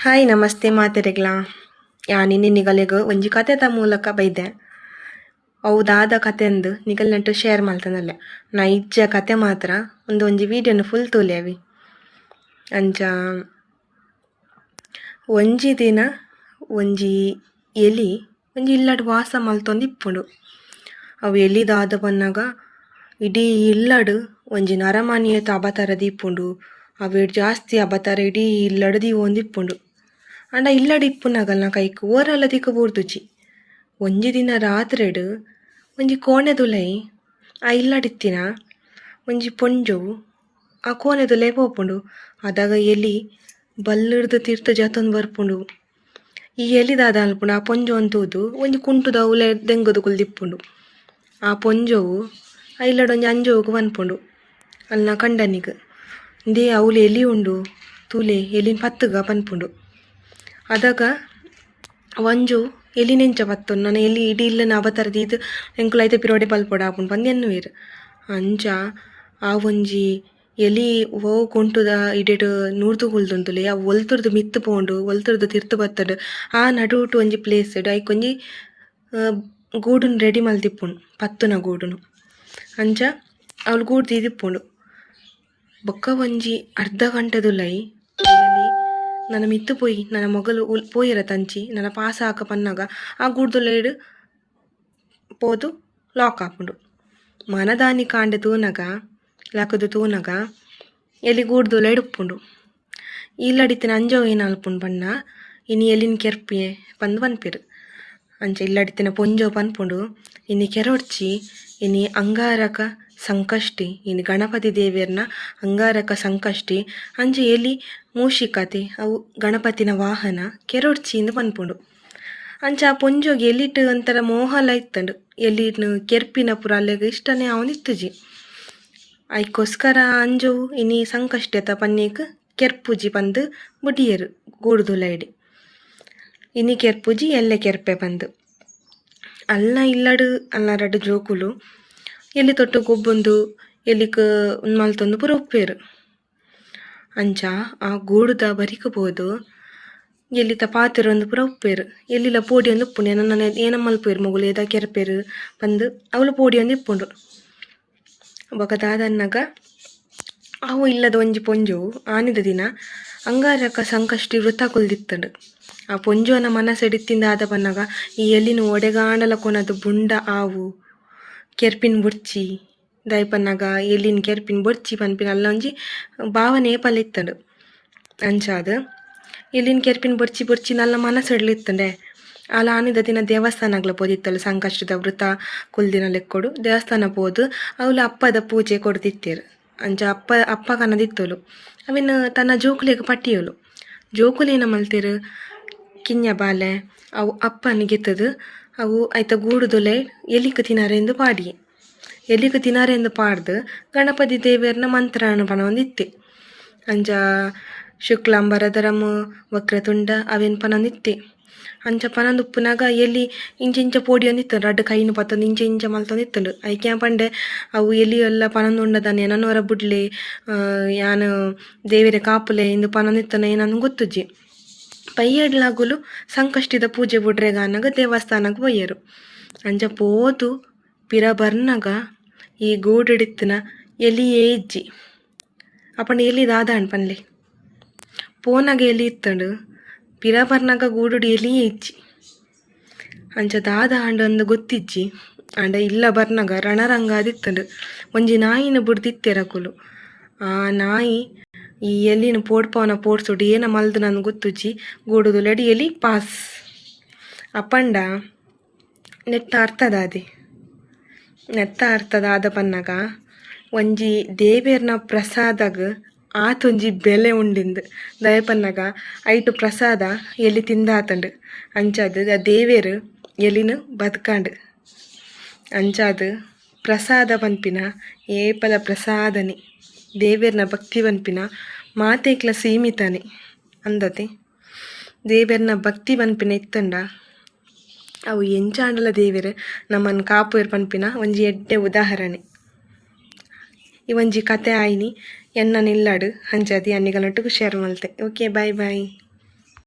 Hi namaste ಮಾತೆರೆಗ್ಲಾ. ಯಾನ್ ಇನಿ ನಿಗಲೆಗ್ ಒಂಜಿ ಕತೆತ ಮೂಲಕ ಬೈದೆ. ಅವು ದಾದ ಕತೆಂದ್ ನಿಗಲ್ನಟ್ ಶೇರ್ ಮಲ್ತೊಂದುಲ್ಲೆ. ನೈಜ ಕತೆ ಮಾತ್ರ ಉಂದು ಒಂಜಿ ವಿಡಿಯೋನು ಫುಲ್ ತೂಲೆವಿ. ಅಂಚ ಒಂಜಿ ದಿನ ಒಂಜಿ ಎಲಿ ಒಂಜಿ ಇಲ್ಲಡ್ ವಾಸ ಮಲ್ತೊಂದು ಇಪ್ಪುಂಡು. ಅವು ಎಲಿ ದಾದ ಪನ್ನಗ ಇಡೀ ಇಲ್ಲಡ್ ಒಂಜಿ ನರಮಾನಿಯತ ಅಬತರ ದೀಪುಂಡು. ಅವೆಡ್ ಜಾಸ್ತಿ ಅಬತರ ಇಡೀ ಇಲ್ಲಡ್ ದೀವೊಂದಿಪ್ಪುಂಡು. ಆಂಡ ಇಲ್ಲಡ್ ಇಪ್ಪುನಗಲ್ನ ಕೈಕ್ ಓರಲ ದಿಕ್ಕ್ ಬೂರ್ದುಜಿ. ಒಂಜಿ ದಿನ ರಾತ್ರೆಡ್ ಒಂಜಿ ಕೋಣೆದುಲೈ ಆ ಇಲ್ಲಡಿತ್ತಿನ ಒಂಜಿ ಪೊಂಜೋವು ಆ ಕೋಣೆದುಲೈ ಪೋಪುಂಡು. ಅದಗ ಎಲಿ ಬಲ್ಲುರ್ದು ತಿರ್ತ್ ಜತ್ತೊಂದು ಬರ್ಪುಂಡು. ಈ ಎಲಿ ದಾದ ಮನ್ಪುಂಡು ಆ ಪೊಂಜೋವುನು ತೂದು ಒಂಜಿ ಕುಂಟುದ ಉಲಯಿ ದೆಂಗುದು ಕುಲ್ದಿಪ್ಪುಂಡು. ಆ ಪೊಂಜೋವು ಆ ಇಲ್ಲಡ್ ಒಂಜಿ ಅಂಜೋವುಗು ಪನ್ಪುಂಡು ಅಲ್ನ ಕಂಡನಿಗ್ ಇಂದೇ ಅವ್ಲು ಎಲಿ ಉಂಡು ತೂಲೆ ಎಲಿನ್ ಪತ್ತುಗ ಪನ್ಪುಂಡು. ಅದಗ ಒಂಜೋವು ಎಲಿನ್ ಎಂಚ ಪತ್ತೊನು ನನ ಎಲಿ ಇಡೀ ಇಲ್ಲನ್ ಅಬತರ ದೀದ್ ಎಂಕುಲು ಐತ ಪಿರವುಡೆ ಬಲ್ಪೊಡಾಪುಂಡು ಪಂದ್ ಎನ್ನುವೆರ್. ಅಂಚ ಆ ಒಂಜಿ ಎಲಿ ಒವು ಕುಂಟುದ ಇಡೆಟ್ ನೂರ್ದು ಕುಲ್ದುಂತುಲೆ ಅವು ಒಲ್ತುರ್ದು ಮಿತ್ತ್ ಪೋಂಡು ಒಲ್ತುರ್ದು ತಿರ್ತ್ ಬತ್ತುಂಡು ಆ ನಡುಟು ಒಂಜಿ ಪ್ಲೇಸ್ ಡ್ ಐಕೊಂಜಿ ಗೂಡುನು ರೆಡಿ ಮಲ್ತಿಪ್ಪುಂಡು ಪತ್ತುನ ಗೂಡುನು. ಅಂಚ ಅವ್ಲು ಗೂಡು ದೀದಿಪ್ಪುಂಡು. ಬೊಕ್ಕ ಒಂಜಿ ಅರ್ಧ ಗಂಟೆದುಲೈ ಎಲಿ ನನ ಮಿತ್ತ್ ಪೋಯಿ ನನ ಮೊಗಲು ಪೋಯೆರೆ ತಂಚಿ ನನ ಪಾಸ್ ಆಕ ಪನ್ನಗ ಆ ಗೂಡುದುಲೈಡ್ ಪೋದು ಲಾಕ್ ಆಪುಂಡು. ಮನದಾನಿ ಕಾಂಡೆ ತೂನಗ ಲಕುದು ತೂನಗ ಎಲಿ ಗೂಡುದುಲೈಡ್ ಉಪ್ಪುಂಡು. ಇಲ್ಲಡಿತ್ತಿನ ಅಂಜೋವು ಏನ್ ಮನ್ಪುಂಡು ಪಂಡ ಇನಿ ಎಲಿನ್ ಕೆರ್ಪಿಯೆ ಪಂದ್ ಪನ್ಪೆರ್. ಅಂಚ ಇಲ್ಲಡಿತ್ತಿನ ಪೊಂಜೋವು ಪನ್ಪುಂಡು ಇನಿ ಕೆರೊಡ್ಚಿ ಇನಿ ಅಂಗಾರಕ ಸಂಕಷ್ಟಿ ಇನಿ ಗಣಪತಿ ದೇವೆರ್ನ ಅಂಗಾರಕ ಸಂಕಷ್ಟಿ ಅಂಚ ಎಲಿ ಮೂಷಿಕತೆ ಅವು ಗಣಪತಿನ ವಾಹನ ಕೆರೊಡ್ಚಿ ಇಂದ್ ಪನ್ಪುಂಡು. ಅಂಚ ಆ ಪೊಂಜೋಗ್ ಎಲಿಟ್ ಒಂತರ ಮೋಹಲ ಇತ್ತುಂಡು. ಎಲಿನ್ ಕೆರ್ಪಿನ ಪೂರ ಅಲೆಗ್ ಇಷ್ಟನೆ ಆವೊಂದಿತ್ತುಜಿ. ಐಕೋಸ್ಕರ ಅಂಜೋವು ಇನಿ ಸಂಕಷ್ಟಿ ಅತ ಪನ್ನೇಕ್ ಕೆರ್ಪುಜಿ ಪಂದ್ ಬುಡಿಯೆರ್ ಗೂಡುದುಲೈಡ್. ಇನಿ ಕೆರ್ಪುಜಿ ಎಲ್ಲೆ ಕೆರ್ಪೆ ಪಂದ್. ಅಲ್ನ ಇಲ್ಲಡ್ ಅಲ್ನ ರಡ್ಡ್ ಜೋಕುಲು ಎಲಿ ತೊಟ್ಟು ಗೊಬ್ಬೊಂದು ಎಲಿಕ್ ಉಂದು ಮಲ್ತೊಂದು ಪೂರ ಉಪ್ಪುವೆರ್. ಅಂಚ ಆ ಗೂಡುದ ಬರಿಕ್ ಪೋದು ಎಲಿತ ಪಾತೆರೊಂದು ಪೂರ ಉಪ್ಪುವೆರ್. ಎಲಿಲ ಪೋಡಿಯೊಂದು ಉಪ್ಪುಂಡು ಎನನ್ ಏನ ಮಲ್ಪುವೆರ್ ಮೊಗುಲು ಏದ ಕೆರ್ಪೆರ್ ಪಂದ್ ಅವ್ಲು ಪೋಡಿಯೊಂದು ಇಪ್ಪುಂಡು. ಬೊಕ ದಾದನ್ನಗ ಅವು ಇಲ್ಲದ ಒಂಜಿ ಪೊಂಜೋವು ಆನಿದ ದಿನ ಅಂಗಾರಕ ಸಂಕಷ್ಟಿ ವೃತ ಕುಲ್ದಿತ್ತುಂಡು. ಆ ಪೊಂಜೋನ ಮನಸ್ಸು ಇತ್ತಿನ ದಾದ ಪನ್ನಗ ಈ ಎಲಿನ್ ಒಡೆಗಾಂಡಲ ಕೊನದು ಬುಂಡ ಆವು ಕೆರ್ಪಿನ್ ಬೊಡ್ಚಿ ದಾಯೆ ಪನ್ನಗ ಎಲಿನ್ ಕೆರ್ಪಿನ್ ಬೊಡ್ಚಿ ಪನ್ಪಿನ ಅಲ್ಲ ಒಂಜಿ ಭಾವನೆ ಏಪಲ ಇತ್ತುಂಡು. ಅಂಚಾದ್ ಎಲಿನ್ ಕೆರ್ಪಿನ್ ಬೊಡ್ಚಿ ಬೊಡ್ಚಿ ನಲ್ಲ ಮನಸ್ಸುಡ್ಲ ಇತ್ತುಂಡೆ. ಆಲ್ ಆನಿದ ದಿನ ದೇವಸ್ಥಾನಗ್ಲ ಪೋದಿತ್ತಲ್ ಸಂಕಷ್ಟದ ವೃತ ಕುಲ್ದಿನ ಲೆಕ್ಕೊಡು ದೇವಸ್ಥಾನ ಪೋದು ಅವ್ಲು ಅಪ್ಪದ ಪೂಜೆ ಕೊರ್ದಿತ್ತೆರ್. ಅಂಚ ಅಪ್ಪ ಅಪ್ಪ ಕನದಿತ್ತೊಲು ಅವೆನ್ ತನ್ನ ಜೋಕುಲೆಗ್ ಪಟ್ಟಿಯೊಲು. ಜೋಕುಲು ಏನ ಮಲ್ತೆರ್ ಕಿನ್ಯ ಬಾಲೆ ಅವು ಅಪ್ಪನ್ ಗೆತ್ತುದು ಅವು ಐತ ಗೂಡುದುಲೈ ಎಲಿಕ್ ತಿನರೆಂದು ಪಾಡಿಯೆ. ಎಲಿಕ್ ತಿನರೆಂದು ಪಾಡ್ದ್ ಗಣಪತಿ ದೇವೆರ್ನ ಮಂತ್ರನ್ ಪನೊಂದಿತ್ತೆ. ಅಂಚ ಶುಕ್ಲಾಂಬರಧರಂ ವಕ್ರತುಂಡ ಅವೆನ್ ಪನೊಂದಿತ್ತೆ. ಅಂಚ ಪನೊಂದು ಉಪ್ಪುನಗ ಎಲಿ ಇಂಚ ಇಂಚ ಪೋಡಿಯೊಂದಿತ್ತುಂಡು ರಡ್ಡ್ ಕೈನ್ ಪತ್ತೊಂದು ಇಂಚ ಇಂಚ ಮಲ್ತೊಂದಿತ್ತುಂಡು. ಐಕೆ ಯಾನ್ ಪಂಡೆ ಅವು ಎಲಿ ಎಲ್ಲ ಪನೊಂದುಂಡ ದಾನೆ ಎನನ್ ಒರ ಬುಡ್ಲೆ ಯಾನ್ ದೇವೆರೆ ಕಾಪುಲೆ ಇಂದ್ ಪನೊಂದಿತ್ತುಂಡ ಏನಂದ್ ಗೊತ್ತುಜ್ಜಿ. ಬಯ್ಯಡ್ಲಾಗುಲು ಸಂಕಷ್ಟಿದ ಪೂಜೆ ಬುಡ್ರೆಗಾನಗ ದೇವಸ್ಥಾನಗ್ ಪೋಯೆರ್. ಅಂಚ ಪೋದು ಪಿರ ಬರ್ನಗ ಈ ಗೂಡುಡಿತ್ತಿನ ಎಲಿಯೇ ಇಜ್ಜಿ. ಅಪಂಡ ಎಲಿ ದಾದಾಂಡ್ ಪನ್ಲೆ. ಪೋನಗ ಎಲಿ ಇತ್ತುಂಡು ಪಿರ ಬರ್ನಗ ಗೂಡುಡು ಎಲಿಯೇ ಇಜ್ಜಿ. ಅಂಚ ದಾದ ಆಂಡ್ ಅಂದ್ ಗೊತ್ತಿಜ್ಜಿ. ಆಂಡ ಇಲ್ಲ ಬರ್ನಗ ರಣರಂಗ ಆದಿತ್ತುಂಡು. ಒಂಜಿ ನಾಯಿನ್ ಬುಡ್ದಿತ್ತೆರ್ ಅಕುಲು. ಆ ನಾಯಿ ಈ ಎಲಿನ್ ಪೋಡ್ಪವನ ಪೋಡ್ಸುಡು ಏನ ಮಲ್ದುನಂದ್ ಗೊತ್ತುಜ್ಜಿ ಗೂಡುದುಲೈಡ್ ಎಲಿ ಪಾಸ್. ಅಪಂಡ ನೆತ್ತ ಅರ್ಥ ದಾದೆ. ನೆತ್ತ ಅರ್ಥ ದಾದ ಪನ್ನಗ ಒಂಜಿ ದೇವೆರ್ನ ಪ್ರಸಾದಗ್ ಆತೊಂಜಿ ಬೆಲೆ ಉಂಡಿಂದ್. ದಾಯೆ ಪನ್ನಗ ಐಟ್ ಪ್ರಸಾದ ಎಲಿ ತಿಂದಾತುಂಡು. ಅಂಚಾದ್ ಆ ದೇವೆರ್ ಎಲಿನ್ ಬದ್ಕಾಂಡ್. ಅಂಚಾದ್ ಪ್ರಸಾದ ಪನ್ಪಿನ ಏಪಲ ಪ್ರಸಾದನೆ. ದೇವೆರ್ನ ಭಕ್ತಿ ಪನ್ಪಿನ ಮಾತೆಕ್ಲ ಸೀಮಿತನೆ ಅಂದತೆ. ದೇವೆರ್ನ ಭಕ್ತಿ ಪನ್ಪಿನ ಇತ್ತುಂಡ ಅವು ಎಂಚಾಂಡಲ ದೇವೆರ್ ನಮನ್ ಕಾಪುವೆರ್ ಪನ್ಪಿನ ಒಂಜಿ ಎಡ್ಡೆ ಉದಾಹರಣೆ. ಈ ಒಂಜಿ ಕತೆ ಆಯಿನಿ ಎನ್ನನ್ ಇಲ್ಲಡ್ ಅಂಚಾದ್ ಯಾನ್ ನಿಗಲ್ನೊಟ್ಟುಗು ಶೇರ್ ಮಲ್ತೆ. Okay bye bye.